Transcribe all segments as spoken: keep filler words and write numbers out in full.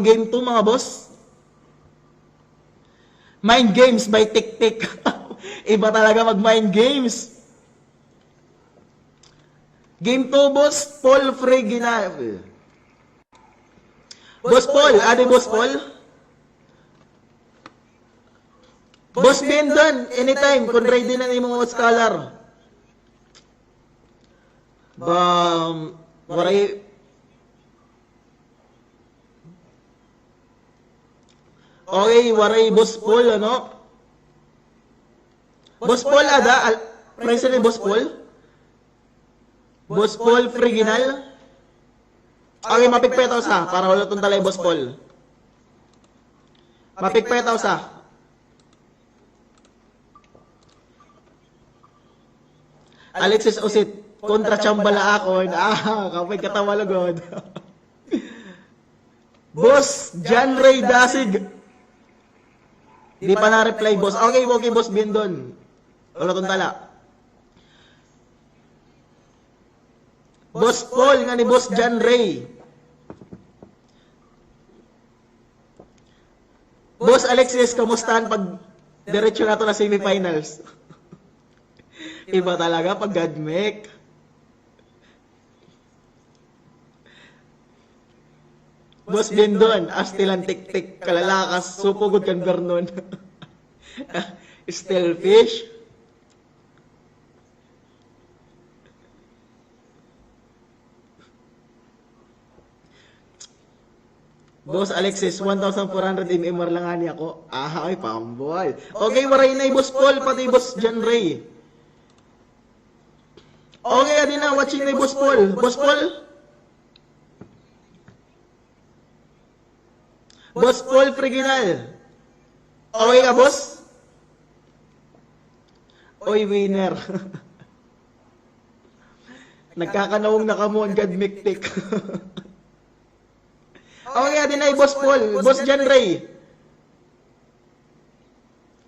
game two, mga boss. Mind games by Tik Tik. Iba talaga mag-mind games. Game two, Boss Paul Freginal. Boss Paul, adi Boss Paul? Boss Bendon, anytime, kung ready na an imo mga scholar. Ba, waray, okay, waray Boss Paul, ano? Boss Paul, ada, al-, present ni Boss Paul? Boss Paul Freginal? Okay, mapigpay ta usa, para hulaton ta la hi Boss Paul. Mapigpay ta usa. Alexis Usit, kontra chamba la akon. Ah, kapay katawa lugod. Boss John Ray Dasig. Di pa na-reply, boss. Okay, okay, Boss Bindon. Hulaton ta la. Boss Paul, nga ni Boss John Ray. Boss Alexis, kamusta an pagdiretso naton ha semifinals? Iba talaga pag GADMEC. Boss Bindon, astil an Tik Tik, kalalakas, supo gud kan Vernon. Steel fish. Boss Alexis, one thousand four hundred M M R la ngani ako. Ah, ay, pambol. Okay, waray na hi Boss Paul, pati Boss John Ray. Okay, adi na, watching na hi Boss Paul. Boss Paul? Boss Paul Freginal. Okay ka, boss? Oy, winner. Nagkakanawong na kamo an GADMEC Tik. Okay, adi na hi Boss Paul. Boss John Ray.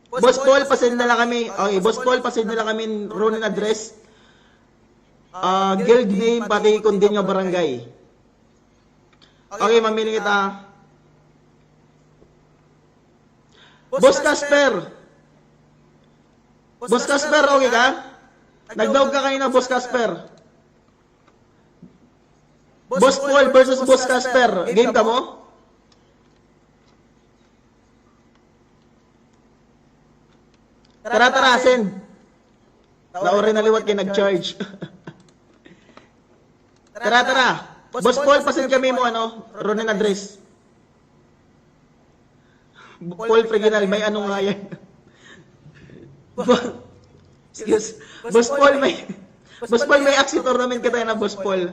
Boss Paul, pa-send na la kami. Okay, Boss Paul, pa-send na la kami Ronin address. Ah, guild name, pati kon diin nga barangay. Okay, mamili kita. Boss Casper! Boss Casper, okay ka? Nagdaog ka kanina, Boss Casper. Boss Paul versus Boss Casper. Game kamo? Tara, tara, send. Nauri na liwat kay nag-charge. Tara, tara. Boss Paul, pa-send kami mo, ano, Ronin address. Paul Freginal, may ano nga yan? Bo-, excuse. Boss Paul, may, Boss Paul, may Axie tournament kita na, Boss Paul.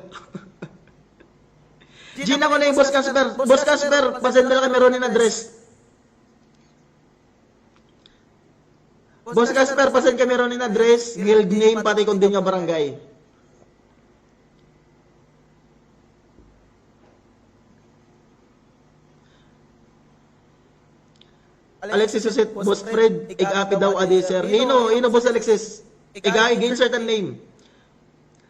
Gina ko na hi Boss Casper. Boss Casper, pa-send na la kami Ronin address. Boss Casper, pa-send kami Ronin address, guild name, pati kon diin nga barangay. Alexis Susit, Boss Fred, ig-api daw adi, sir. Hino, hino, Boss Alexis? Iga, ig-insert an name.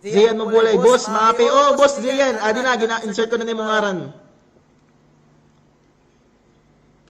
Zian Mabulay, boss, maapi. Oh, boss Zian, adi na, gina-insert ko na nimo ngaran.